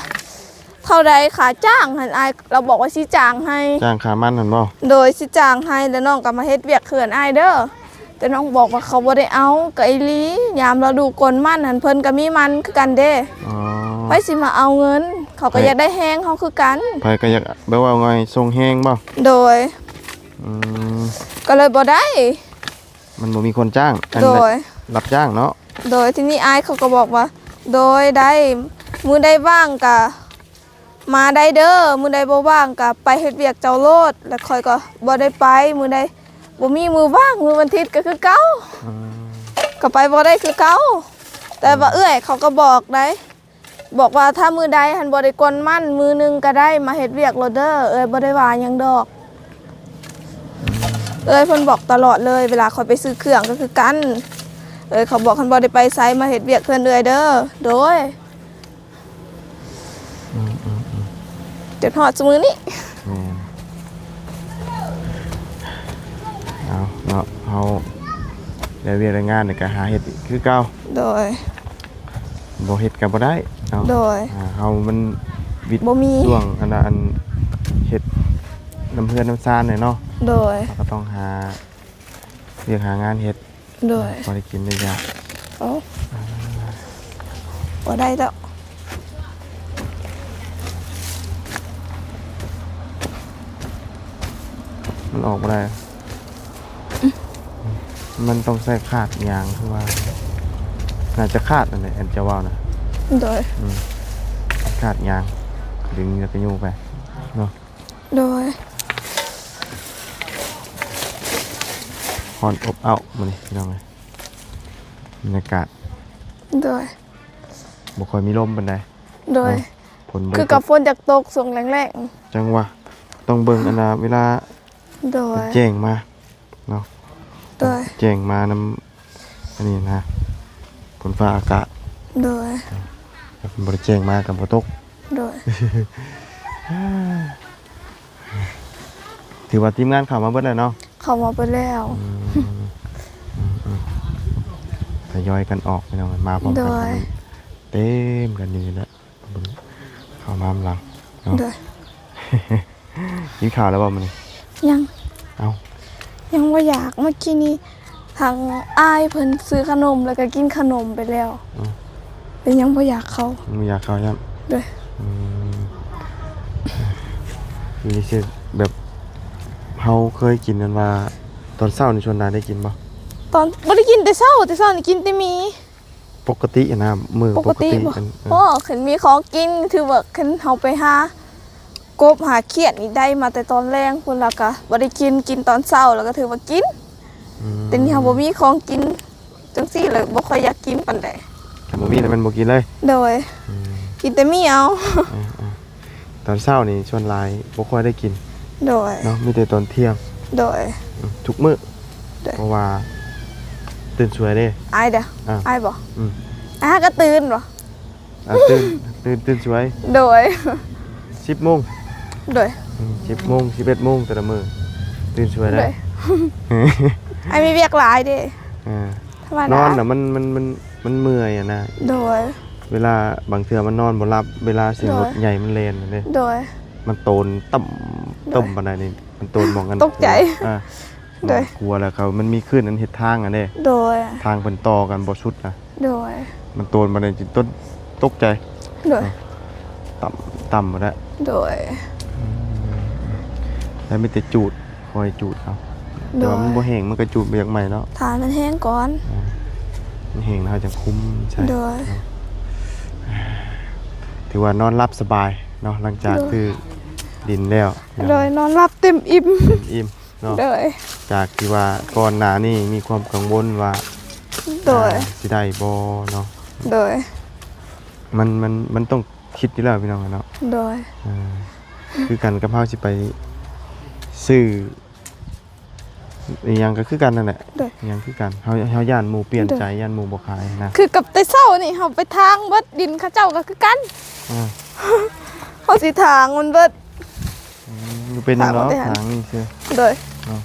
ເທົ່າໃດຄ່າຈ້າງຫັ້ນ ອ້າຍລາວບອກວ່າຊິຈ້າງໃຫ້ ຈ້າງຄ່າມັນຫັ້ນບໍ່? ໂດຍ ຊິຈ້າງໃຫ້ ແລ້ວນ້ອງກໍມາເຮັດວຽກເຮືອນອ້າຍເດີ. ແຕ່ນ້ອງບອກວ່າເຂົາບໍ່ໄດ້ເອົາ ກໍອີ່ຫຼີ ຍາມລະດູກົນມັນຫັ້ນ ເພິ່ນກໍມີມັນຄືກັນເດ້. ອໍ ໃຜຊິມາເອົາເງິນ ເຂົາກໍ ໃຜ ຢາກໄດ້ແຮງເຮົາຄືກັນ ໃຜກໍຢາກ ແບບວ່າງ່າຍ ສົ່ງແຮງບໍ່? ໂດຍ ອືມ ກໍເລີຍບໍ່ໄດ້ ມັນບໍ່ມີຄົນຈ້າງ ອັນ ໂດຍ ຮັບຈ້າງເນາະ. ໂດຍ ທີນີ້ອ້າຍເຂົາກໍບອກວ່າ ໂດຍ ໄດ້ ມື້ໃດວ່າງກໍ ມາໄດ້ເດີ ມື້ໃດບໍ່ວ່າງກະໄປເຮັດວຽກເຈົ້າໂລດ ແລ້ວຂ້ອຍກໍບໍ່ໄດ້ໄປ ມື້ໃດບໍ່ມີມື້ວ່າງ ມື້ວັນທິດກໍຄືເກົ່າ ອືມ ກໍໄປບໍ່ໄດ້ຄືເກົ່າ. ແຕ່ວ່າ ອືມ ເອື້ອຍເຂົາກໍບອກໄດ໋ ບອກວ່າຖ້າມື້ໃດຫັ້ນບໍ່ໄດ້ກົນມັນ ມື້ໜຶ່ງກໍໄດ້ ມາເຮັດວຽກໂລດເດີ ເອື້ອຍບໍ່ໄດ້ວ່າຫຍັງດອກ. ເອື້ອຍເພິ່ນບອກຕະຫຼອດເລີຍ ເວລາຂ້ອຍໄປຊື້ເຄື່ອງກໍຄືກັນ ເອື້ອຍເຂົາບອກ ຄັນບໍ່ໄດ້ໄປໃສ ມາເຮັດວຽກເຮືອນເອື້ອຍເດີ. ໂດຍ ອືມໆໆ ຈົນຮອດຊຸມື້ນີ້ ແມ່ນ ເອົາເນາະ ເຮົາໄດ້ວຽກໄດ້ງານນີ້ກໍຫາເຮັດຄືເກົ່າ. ໂດຍ ບໍ່ເຮັດກໍບໍ່ໄດ້ເນາະ. ໂດຍ ອ່າ ເຮົາມັນວິດ ບໍ່ມີ ຊ່ວງອັນ ອັນເຮັດນຳເຮືອນນຳຊານແຫຼະເນາະ. ໂດຍ ເຮົາກໍຕ້ອງຫາວຽກຫາງານເຮັດ. ໂດຍ ພໍໄດ້ກິນໄດ້ຢາກ. ໂອ້ ບໍ່ໄດ້ແລ້ວ ມັນອອກບໍ່ໄດ້. ອືມ ມັນຕ້ອງໃຊ້ຄາດຍາງ ຄືວ່າ ໜ້າຈະຄາດນັ້ນແຫຼະ ອັນຈະເວົ້ານະ. ໂດຍ ອືມ ຄາດຍາງ ດຶງແລ້ວກໍຍູ້ໄປເນາະ. ໂດຍ ຮ້ອນອົບເອົ້າມື້ນີ້ພີ່ນ້ອງເອີຍ ບັນຍາກາດ. ໂດຍ ບໍ່ຄ່ອຍມີລົມປານໃດ. ໂດຍ ເນາະ ຝົນບໍ່ ຄືກັບຝົນຢາກຕົກຊ່ວງແລງໆ ຈັ່ງວ່າຕ້ອງເບິ່ງອັນນ່າເວລາ ໂດຍ ເພິ່ນແຈ້ງມາເນາະ. ໂດຍ ແຈ້ງມານຳ ອັນນີ້ນະ ຝົນຟ້າອາກາດ. ໂດຍ ຖ້າເພິ່ນບໍ່ໄດ້ແຈ້ງມາກໍບໍ່ຕົກ. ໂດຍ ຖືວ່າທີມງານເຂົ້າມາເບິດແລ້ວເນາະ? ເຂົ້າມາເບິດແລ້ວ. ອືມ ອືມໆ ທະຍອຍກັນອອກພີ່ນ້ອງ ມາພ້ອມກັນ. ໂດຍ ເຕັມກັນຢູ່ນີ້ແຫຼະ ເຂົ້າມານຳຫຼັງເນາະ. ໂດຍ ກິນຂ້າວແລ້ວບໍ່ມື້ນີ້? ຍັງ. ເອົ້າ ຍັງບໍ່ຢາກ ເມື່ອກີ້ນີ້ ທາງອ້າຍເພິ່ນຊື້ຂະໜົມ ແລ້ວກໍກິນຂະໜົມໄປແລ້ວ. ອືມ ແຕ່ຍັງບໍ່ຢາກເຂົ້າ. ຍັງບໍ່ຢາກເຂົ້າຊ້ຳ. ໂດຍ ອືມ ມີຊື່ແບບ ເຮົາເຄີຍກິນນັ້ນວ່າ ຕອນເຊົ້ານີ້ສ່ວນຫຼາຍໄດ້ກິນບໍ່? ຕອນ ບໍ່ໄດ້ກິນແຕ່ເຊົ້າ ແຕ່ເຊົ້ານີ້ກິນແຕ່ໝີ່. ປົກກະຕິຫັ້ນນະ ມື້ປົກກະຕິ ປົກກະຕິບໍ່? ອັນ ເອີ ພໍຄັນມີຂອງກິນ ຖືວ່າຄັນເຮົາໄປຫາ ກົບຫາຂຽດນີ້ໄດ້ມາແຕ່ຕອນແລງພຸ້ນ ແລ້ວກະບໍ່ໄດ້ກິນ ກິນຕອນເຊົ້າ ແລ້ວກະຖືວ່າກິນ. ອືມ ແຕ່ນີ້ເຮົາບໍ່ມີຂອງກິນ ຈັ່ງຊີ້ເລີຍບໍ່ຄ່ອຍຢາກກິນປານໃດ. ຄັນບໍ່ມີແລ້ວແມ່ນບໍ່ກິນເລີຍ? ໂດຍ ອືມ ກິນແຕ່ໝີ່ເອົາ. ເອີໆ ຕອນເຊົ້ານີ້ສ່ວນຫຼາຍບໍ່ຄ່ອຍໄດ້ກິນ. ໂດຍ ເນາະ ມີແຕ່ຕອນທ່ຽງ. ໂດຍ ອືມ ທຸກມື້. ໂດຍ ເພາະວ່າຕື່ນສວຍເດ້ ອ້າຍເດ້. ອ້າຍບໍ່? ອືມ ອ້າຍກໍຕື່ນບໍ່? ອ່າ ຕື່ນ ຕື່ນ ຕື່ນສວຍ. ໂດຍ ສິບໂມງ. ໂດຍ ອືມ ສິບໂມງ ສິບເອັດໂມງແຕ່ລະມື້ ຕື່ນສວຍໄດ້. ໂດຍ ອ້າຍມີວຽກຫຼາຍເດ້. ອ່າ ທຳມະດາ ນອນນະ ມັນ ມັນ ມັນ ມັນເມື່ອຍຫັ້ນນະ. ໂດຍ ເວລາບາງເທື່ອມັນນອນບໍ່ຫຼັບ ເວລາສຽງລົດໃຫຍ່ມັນແລ່ນຫັ້ນເດ້. ໂດຍ ມັນໂຕນຕ່ຳ ໂດຍ ຕ່ຳປານໃດນີ້ ມັນໂຕນໝ່ອງອັນ ຕົກໃຈ. ອ່າ ໂດຍ ກົວແລ້ວເຂົາ ມັນມີຄື້ນອັນເຮັດທາງຫັ້ນເດ້. ໂດຍ ທາງເພິ່ນຕໍ່ກັນບໍ່ສຸດນະ. ໂດຍ ມັນໂຕນມາໄດ້ຈິນຕົ້ນຕົກໃຈ. ໂດຍ. ເນາະ ຕ່ຳ ຕ່ຳໝົດແລ້ວ. ໂດຍ. ອືມ ແລ້ວມີແຕ່ຈູດ ຄອຍຈູດເອົາ. ໂດຍ. ແຕ່ວ່າມັນບໍ່ແຫ້ງ ມັນກໍຈູດບໍ່ຢາກໃໝ່ເນາະ. ຖ້າມັນແຫ້ງກ່ອນ. ອືມ ມັນແຫ້ງແລ້ວເຮົາຈັ່ງຄຸມໃສ່. ໂດຍ. ເນາະ ຖືວ່ານອນຫຼັບສະບາຍເນາະ ຫຼັງຈາກ ໂດຍ ຊື້ດິນແລ້ວ. ໂດຍ. ນອນຫຼັບເຕັມອີ່ມ ເຕັມອີ່ມ. ເນາະ. ໂດຍ. ຈາກທີ່ວ່າກ່ອນໜ້ານີ້ມີຄວາມກັງວົນວ່າ ໂດຍ ອ່າ ຊິໄດ້ບໍ່ເນາະ. ໂດຍ. ມັນ ມັນ ມັນຕ້ອງຄິດຢູ່ແລ້ວພີ່ນ້ອງເນາະ. ໂດຍ. ເອີ ຄືກັນກັບເຮົາຊິໄປຊື້ອີ່ຫຍັງກໍຄືກັນນັ້ນແຫຼະ. ໂດຍ. ອີ່ຫຍັງຄືກັນ ເຮົາ ເຮົາຢ້ານໝູ່ປ່ຽນໃຈ. ໂດຍ. ຢ້ານໝູ່ບໍ່ຂາຍນະ. ຄືກັບແຕ່ເຊົ້ານີ້ເຮົາໄປຖາງເບິດ ດິນເຂົາເຈົ້າກໍຄືກັນ. ເອີ ເຮົາຊິຖາງມັນເບິດ. ອືມ ບໍ່ເປັນຫຍັງດອກ ຖາງນີ້ຊື່. ໂດຍ. ເນາ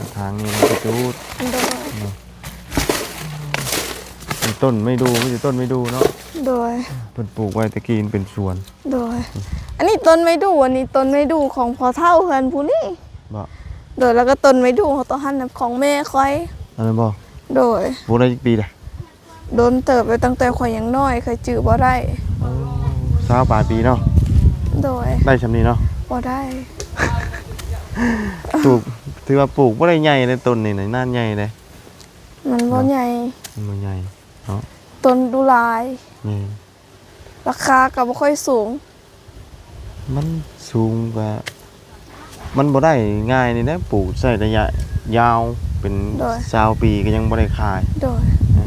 ະ ຖາງນີ້ມັນກະຈູດ. ໂດຍ. ເນາະ ເປັນຕົ້ນໄມ້ດູ່ ມີແຕ່ຕົ້ນໄມ້ດູ່ເນາະ. ໂດຍ. ເພິ່ນປູກໄວ້ແຕ່ກີ້ເປັນສວນ. ໂດຍ. ອັນນີ້ຕົ້ນໄມ້ດູ່ ອັນນີ້ຕົ້ນໄມ້ດູ່ຂອງພໍ່ເຖົ້າເຮືອນຜູ້ນີ້. ບໍ່? ໂດຍ. ແລ້ວກໍຕົ້ນໄມ້ດູ່ຂອງໂຕຫັ້ນນະ ຂອງແມ່ຂ້ອຍ. ອັນນັ້ນບໍ່? ໂດຍ. ປູກໄດ້ຈັກປີລະ? ດົນເຕີບແລ້ວ ຕັ້ງແຕ່ຂ້ອຍຍັງນ້ອຍ ຂ້ອຍຈື່ບໍ່ໄດ້. ໂອ້ ຊາວປາຍປີເນາະ. ໂດຍ. ໄດ້ຊ່ຳນີ້ເນາະ. ບໍ່ໄດ້. ປູກ ຖືວ່າປູກບໍ່ໄດ້ໃຫຍ່ເດ້ ຕົ້ນນີ້ນະ ນານໃຫຍ່ເດ້. ມັນບໍ່ໃຫຍ່. ມັນບໍ່ໃຫຍ່ເນາະ. ຕົ້ນດຸຫຼາຍ. ແມ່ນ. ລາຄາກໍບໍ່ຄ່ອຍສູງ. ມັນສູງກະ ມັນບໍ່ໄດ້ງ່າຍນີ້ນະ ປູກໃຊ້ໄລຍະຍາວເປັນ ໂດຍ ຊາວປີກໍຍັງບໍ່ໄດ້ຂາຍ. ໂດຍ. ເອີ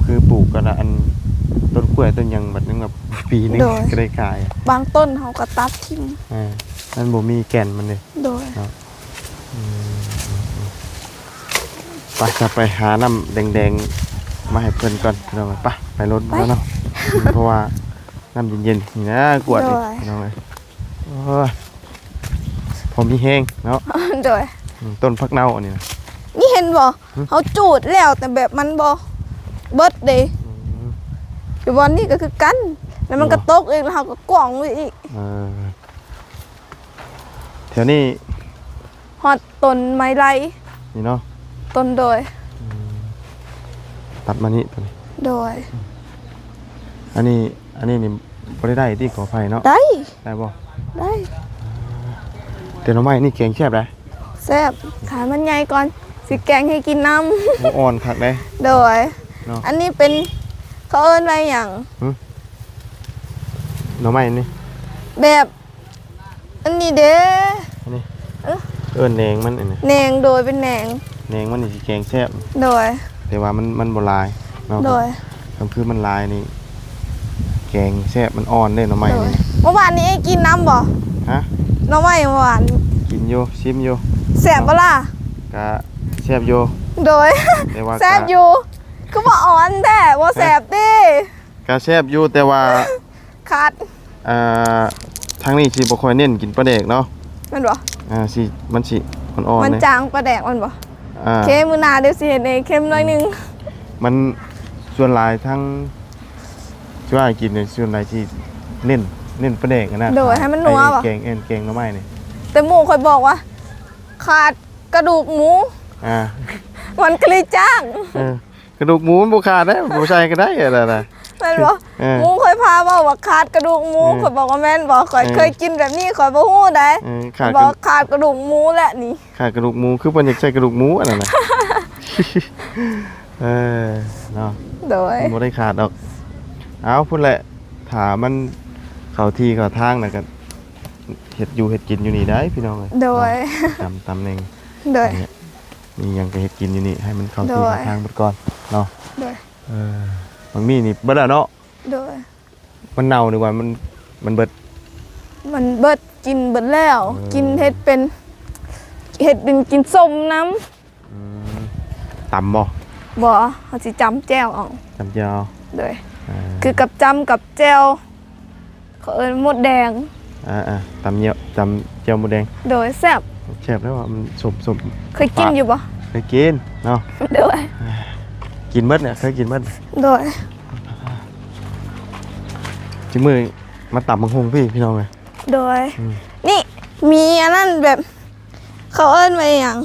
ຄືປູກກໍລະ ອັນ ຕົ້ນກ້ວຍຕົ້ນຫຍັງ ບັດໜຶ່ງແບບປີໜຶ່ງ ໂດຍ ກໍໄດ້ຂາຍ. ບາງຕົ້ນເຮົາກໍຕັດຖິ້ມ. ເອີ ມັນບໍ່ມີແກ່ນມັນເດ້. ໂດຍ. ເນາະ. ອືມ ໄປ ຈະໄປຫານ້ຳແດງໆມາໃຫ້ເພິ່ນກ່ອນພີ່ນ້ອງ. ໄປ ໄປລົດ ໄປ ແລ້ວເນາະ. ເພາະວ່ານ້ຳເຢັນໆ ນີ້ນະ ກວດນີ້ ໂດຍ ພີ່ນ້ອງເອີຍ. ໂອ້ຍ ພໍມີແຮງເນາະ. ໂດຍ. ອືມ ຕົ້ນຜັກເນົ່າອັນນີ້ນະ ນີ້ເຫັນບໍ່? ຫຶ? ເຮົາຈູດແລ້ວ ແຕ່ແບບມັນບໍ່ເບິດເດ້. ອືມ ຢູ່ບ່ອນນີ້ກໍຄືກັນ ແລ້ວມັນກໍ ບໍ່ ຕົກອີກ ແລ້ວເຮົາກໍກວາງໄວ້ອີກ. ເອີ ແຖວນີ້ ຮອດຕົ້ນໄມ້ໄລ່ນີ້ເນາະ. ຕົ້ນ ໂດຍ. ອືມ ຕັດມານີ້ຕົວນີ້. ໂດຍ. ອັນນີ້ ອັນນີ້ນີ້ບໍ່ໄດ້ໄດ້ຕິ ກໍໄຜ່ເນາະ? ໄດ້. ໄດ້ບໍ່? ໄດ້. ແຕ່ໜໍ່ໄມ້ນີ້ແກງແຊບເດ້. ແຊບ. ຖ້າມັນໃຫຍ່ກ່ອນ ຊິແກງໃຫ້ກິນນຳ. ໂອ້ ອ່ອນຄັກເດ້. ໂດຍ. ເນາະ. ອັນນີ້ເປັນ ເຂົາເອີ້ນວ່າຫຍັງ? ຫຶ? ໜໍ່ໄມ້ນີ້ ແບບ ອັນນີ້ເດ້ ອັນນີ້ ເອີ ເອີ້ນແໜງມັນອັນນີ້ ແໜງ. ໂດຍ. ເປັນແໜງ ແໜງມັນນີ້ຊິແກງແຊບ. ໂດຍ. ແຕ່ວ່າມັນ ມັນບໍ່ຫຼາຍເນາະ. ໂດຍ. ຄັນຄືມັນຫຼາຍນີ້ແກງແຊບ ມັນອ່ອນເດ້ໜໍ່ໄມ້. ໂດຍ. ນີ້ ມື້ວານນີ້ໄອ້ກິນນຳບໍ່? ຮະ? ໜໍ່ໄມ້ມື້ວານ ກິນຢູ່ ຊິມຢູ່. ແຊບບໍ່ລະ? ກະແຊບຢູ່. ໂດຍ. ແຕ່ວ່າ ແຊບຢູ່. ກະ ຄືບໍ່ອ່ອນແທ້ ບໍ່ແຊບຕິ? ກະແຊບຢູ່ ແຕ່ວ່າ ຂາດ ອ່າ ທາງນີ້ຊິບໍ່ຄ່ອຍເນັ້ນກິນປາແດກເນາະ. ແມ່ນບໍ່? ອ່າ ຊິ ມັນຊິອ່ອນໆ ມັນຈາງປາແດກແມ່ນບໍ່? ອ່າ ໂອເຄ ມື້ໜ້າດຽວຊິເຮັດໃຫ້ເຄັມໜ້ອຍໜຶ່ງ. ມັນ ສ່ວນຫຼາຍທາງ ທີ່ວ່າກິນນີ້ ສ່ວນຫຼາຍຊິເນັ້ນ ເນັ້ນປາແດກນະ. ໂດຍ. ໃຫ້ມັນນົວບໍ່? ແກງ ແກງໜໍ່ໄມ້ນີ້ ແຕ່ໝູ່ຂ້ອຍບອກວ່າ ຂາດກະດູກໝູ. ອ່າ ມັນກະເລີຍຈ້າງ. ເອີ ກະດູກໝູມັນບໍ່ຂາດເດ້ ບໍ່ໃສ່ກໍໄດ້ຫັ້ນນະ. ແມ່ນບໍ່? ເອີ ໝູ່ຂ້ອຍພາເວົ້າວ່າຂາດກະດູກໝູ. ເອີ ຂ້ອຍບອກວ່າແມ່ນບໍ່? ຂ້ອຍ ເອີ ເຄີຍກິນແບບນີ້ ຂ້ອຍບໍ່ຮູ້ໃດ. ເອີ ຂາດ ບອກຂາດກະດູກໝູແຫຼະນີ້. ຂາດກະດູກໝູ ຄືເພິ່ນຢາກໃສ່ກະດູກໝູອັນນັ້ນນະ. ເອີ ເນາະ. ໂດຍ. ບໍ່ໄດ້ຂາດດອກ. ເອົາ ພຸ້ນແຫຼະ ຖ້າມັນເຂົ້າທີ່ເຂົ້າທາງແລ້ວກໍເຮັດຢູ່ເຮັດກິນຢູ່ນີ້ໄດ້ພີ່ນ້ອງເອີຍ. ໂດຍ. ເນາະ ຕຳ ຕຳແໜ່ງ. ໂດຍ. ນີ້ ມີຫຍັງກໍເຮັດກິນຢູ່ນີ້ ໃຫ້ມັນເຂົ້າທີ່ ໂດຍ ເຂົ້າທາງເບິດກ່ອນເນາະ. ໂດຍ. ເອີ ບັກໝີ່ນີ້ເບິດແລ້ວເນາະ. ໂດຍ. ມັນເນົ່າ ຫຼືວ່າມັນ ມັນເບິດ? ມັນເບິດ ກິນເບິດແລ້ວ. ເອີ ກິນເຮັດເປັນ ເຮັດເປັນກິນສົ້ມນຳ. ອືມ ຕຳບໍ່? ບໍ່ ເຮົາຊິຈ້ຳແຈ່ວເອົາ. ຈ້ຳແຈ່ວເອົາ. ໂດຍ. ເອີ ຄືກັບຈ້ຳກັບແຈ່ວ ເຂົາເອີ້ນມົດແດງ. ອ່າໆ ຕຳແຈ່ວ ຈ້ຳແຈ່ວມົດແດງ. ໂດຍ ແຊບ. ແຊບແລ້ວ ມັນສົ້ມໆ. ເຄີຍກິນຢູ່ບໍ່? ເຄີຍກິນເນາະ. ໂດຍ. ກິນເບິດນີ້ ເຄີຍກິນເບິດ. ໂດຍ. ຊິມື້ມາຕຳບັກຫຸ່ງພີ່ ພີ່ນ້ອງເອີຍ. ໂດຍ. ອືມ ນີ້ ມີອັນນັ້ນ ແບບ ເຂົາເອີ້ນວ່າອີ່ຫຍັງ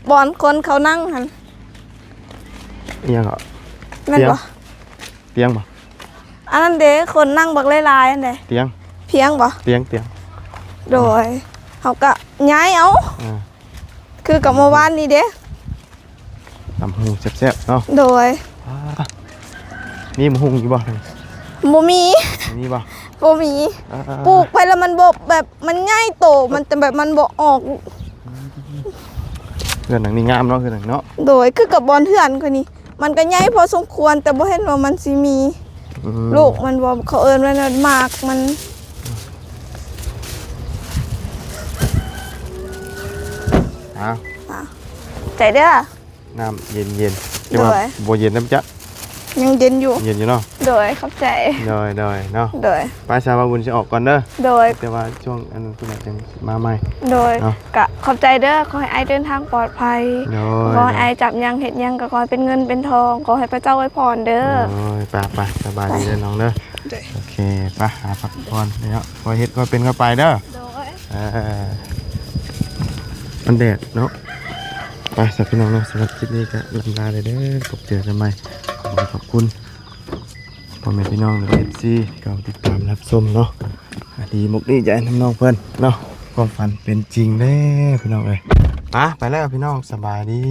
ບ່ອນຄົນເຂົານັ່ງຫັ້ນ. ອີ່ຫຍັງເກາະ? ແມ່ນບໍ່? ຕຽງ ຕຽງບໍ່? ອັນນັ້ນເດ້ ຄົນນັ່ງບັກຫຼາຍໆ ອັນເດ້ ຕຽງ ພຽງບໍ່? ຕຽງ ຕຽງ ໂດຍ ເຮົາກະຍ້າຍເອົາ ອ່າ ຄືກັບມື້ວານນີ້ເດ້ ຕຳຫຸ່ງແຊບໆ ເນາະ ໂດຍ ອ່າ ມີໝາກຫຸ່ງຢູ່ບໍ່? ບໍ່ມີ ບໍ່ມີບໍ່? ບໍ່ມີ ອ່າ ປູກໄປແລ້ວມັນບໍ່ແບບ ມັນໃຫຍ່ໂຕ ມັນຈະແບບ ມັນບໍ່ອອກ ເຮືອນຫຼັງນີ້ງາມເນາະ ເຮືອນຫຼັງເນາະ ໂດຍ ຄືກັບບ່ອນເຮືອນຂ້ອຍນີ້ ມັນກໍໃຫຍ່ພໍສົມຄວນ ແຕ່ບໍ່ເຫັນວ່າມັນຊິມີ ອືມ ລູກມັນບໍ່ ເຂົາເອີ້ນວ່າໝາກມັນ ເອົາ ອ່ະ ໃຈເດີ້ ນ້ຳເຢັນໆ ແຕ່ວ່າ ໂດຍ ບໍ່ເຢັນນຳຈະ ຍັງເຢັນຢູ່ ເຢັນຢູ່ເນາະ ໂດຍ ຂອບໃຈ ໂດຍໆ ເນາະ ໂດຍ ໄປຊະ ບ່າວບຸນຊິອອກກ່ອນເດີ້ ໂດຍ ແຕ່ວ່າຊ່ວງອັນນັ້ນພຸ້ນແຫຼະຈັ່ງມາໃໝ່ ໂດຍ ເນາະ ກະຂອບໃຈເດີ້ ຂໍໃຫ້ອ້າຍເດີນທາງປອດໄພ ໂດຍ ຂໍໃຫ້ອ້າຍຈັບຫຍັງເຮັດຫຍັງກໍຂໍໃຫ້ເປັນເງິນເປັນທອງ ຂໍໃຫ້ພະເຈົ້າອວຍພອນເດີ້ ໂດຍ ໄປໆ ສະບາຍດີເດີ້ນ້ອງເດີ້ ໂດຍ ໂອເຄ ໄປຫາພັກຜ່ອນເນາະ ຄ່ອຍເຮັດຄ່ອຍເປັນຄ່ອຍໄປເດີ້ ໂດຍ ເອີ ມັນແດດເນາະ ໄປຊະພີ່ນ້ອງເນາະ ສຳລັບຄລິບນີ້ກໍລຳລາເລີຍເດີ້ ພົບເຈີກັນໃໝ່ ຂອບຄຸນ ຂອບຄຸນພໍ່ແມ່ພີ່ນ້ອງ ແລະ ເອັຟຊີ ເກົ່າຕິດຕາມຮັບຊົມເນາະ ອ່າ ດີອົກດີໃຈນຳນ້ອງເພິ່ນເນາະ ຄວາມຝັນເປັນຈິງແລ້ວພີ່ນ້ອງເອີຍ ໄປ ໄປແລ້ວພີ່ນ້ອງ ສະບາຍດີ.